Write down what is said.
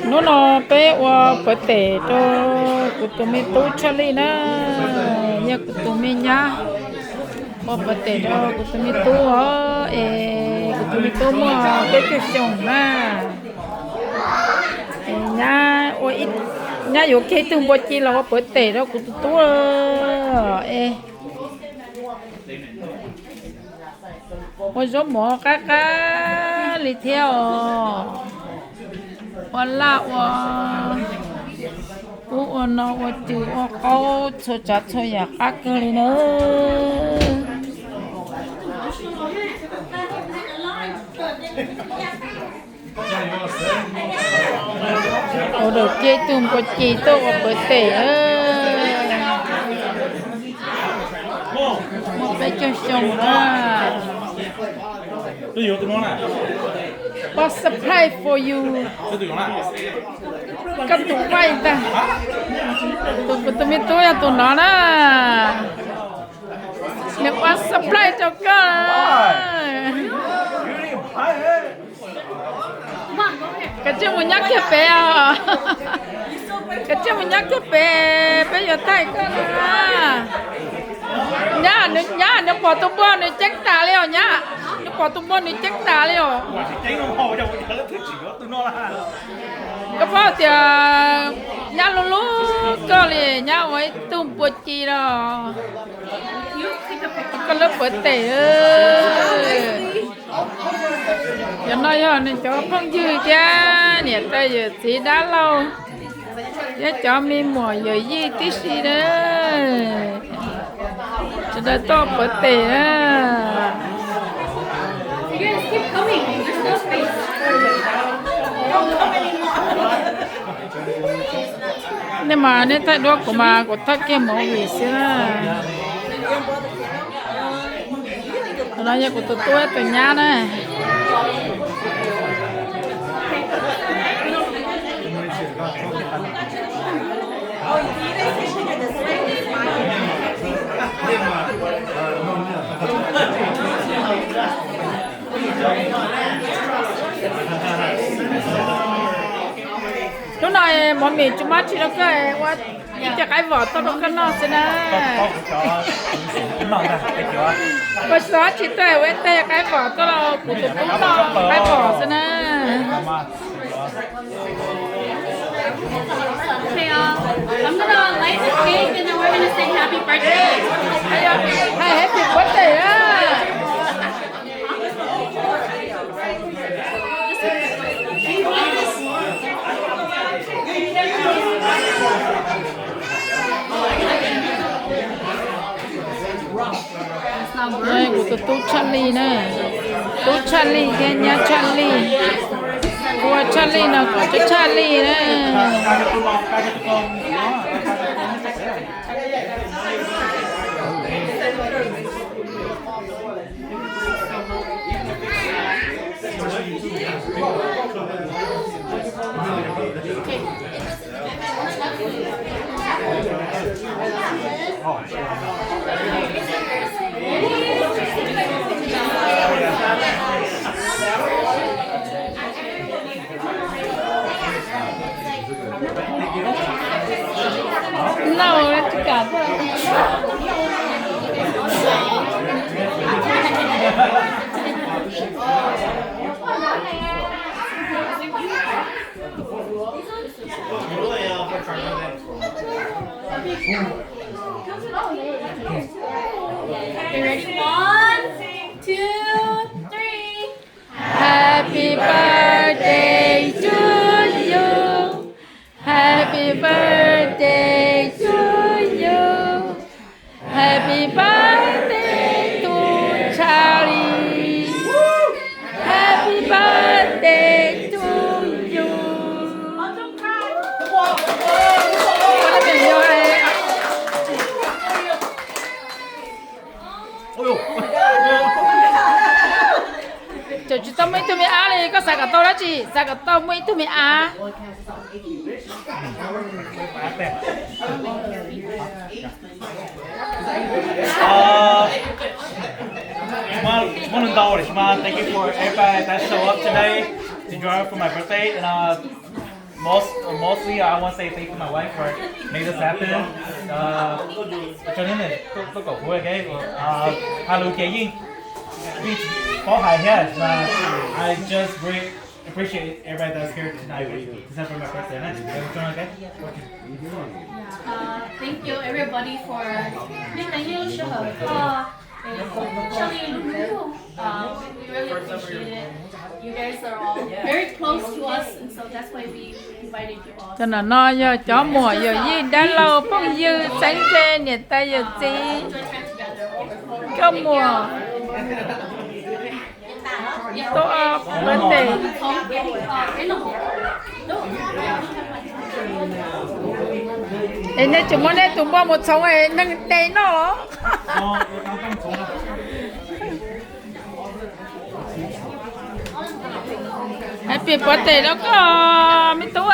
Hnub no peb ua pawv tes rau kuv tus me tub Tshaj Lij na, yog kuv tus me nyab ua pawv tes rau kuv tus me tub os, es kuv tus me tub muaj peb caug xyoo na. Nyab ua, nyab yuav kiag ib tug npua ci los ua pawv tes rau kuv tus tub es. Ua zaub mov qab qab li thiab os. Ua laj ua ub ua no ua cw ua qaub txhua tsav txhua yam qab kawg li na. Ua daus kiag ib tug npua ci tuaj ua pawv tes. Muaj peb caug xyoo na. Ua surprise for you. Koj tus faij ntag. Tus, kuv tus me tub yog tus no na. Nws ua surprise rau koj. Kav tsij mus nyob kiag pem os. Kav tsij mus nyob kiag pem, peb yuav thaij koj na. Nyab, nyab, nws pom tus npua nws ceeb tas li os nyab. Nws pom tus npua nws ceeb tas li os. Koj paub tias nyab hlub hlub koj li, nyab ua ib tug npua ci los koj lub pawv tes. Cov no yog nws cov phooj ywg thiab niam tais yawm txiv dab laug thiab cov me muam yawm yij tib si na. Sawv daws tuaj pawv tes na. Nej mas nej thaij duab kuv mas kuv thaij kiag movie xwb na. Tus no yog kuv tus tub tus nyab na. Hnub no mov mis tsis muaj tsi rau koj, ua ib co qaib vos tuaj rau koj noj xwb na. Ua xov tsis tuaj ua ib teg qaib vos tuaj rau kuv tus tub noj qaib vos xwb na. Okay, uh, I'm gonna light the cake and then we're gonna sing happy birthday. Hais happy birthday á. Kuv tus tub Tshaj Lij na, tub Tshaj Lij thiab nyab Tshaj Lij, ua Tshaj Lij no kom Tshaj Lij na. Lauj, tsis kam tuaj. Okay, ready? One, two, three. Happy birthday to you. Happy birthday to you. Happy birthday to Charlie. Happy birthday to you. Tseem tsis tau muaj ib tug me ab li, koj xav kom tau dab tsi? Xav kom tau muaj ib tug me ab. Uh, Shema, Shema Nandal, Shema, thank you for everybody that show up today to join for my birthday. And uh, Most, mostly, I want to say thank you to my wife for making this happen. Uh, what's your name? Tuaj Kaum Huv, okay? Uh, Halu Kiayin. Paub hais thiab, uh, I just really appreciate everybody that's here tonight, okay? Except for my president, okay? Uh, thank you everybody for 那个 uh, we really appreciate it. You guys are all very close to us, and so that's why we invited you all. Cov no no yog cov muam yawm yij dab laug phooj ywg txheeb ze niam tais yawm txiv. Koj muam tuaj pab tes. Es nej tsis muab nej tus npua mus txhoov es neeg tes noj. Happy birthday rau koj me tub.